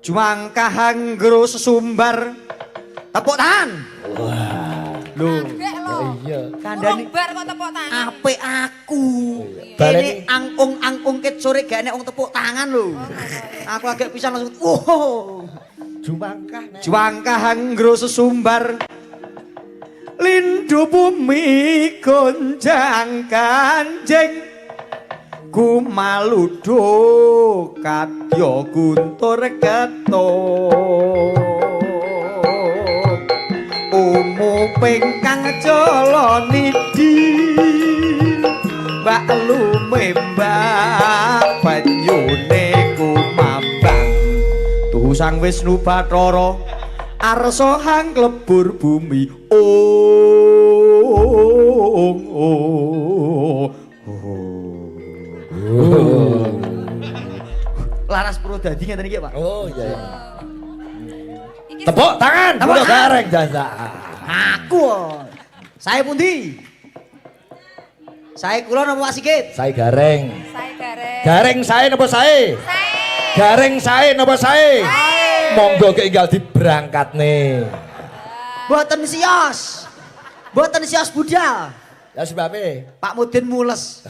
Juangkah anggro sesumbar. Tepuk tangan. Wah. Lho, Agek lho. Iya. Kandhane Urung bar kok tepuk tangan. Apik aku. Baleni. Kene angkung-angkung ket sore gak enek wong tepuk tangan lho. Aku agak pisan langsung. Wow. Jumangkah nek. Juangkah anggro sesumbar. Lindu bumi gonjang kanjeng. Kumaludo kadya guntur ketuk. Umuping kang jala nidi. Mbak lumembak banyune kumambang. Tuhu Sang Wisnu Bathara arsa hang klebur bumi. Ong oh. Oh. Laras Purwodadi ngeten iki, Pak. Oh iya. Iya. Iki Tepuk tangan. Tepuk Tepuk tangan. Gareng jasa. Aku. Saya pundi? Saya kula napa Pak Sigit? Saya Gareng. Saya Gareng. Gareng sae napa sae? Sae. Gareng sae napa sae? Monggo keinggal diberangkatne. Mboten sios. Mboten sios budal. Ya sebabe. Pak Mudin mules.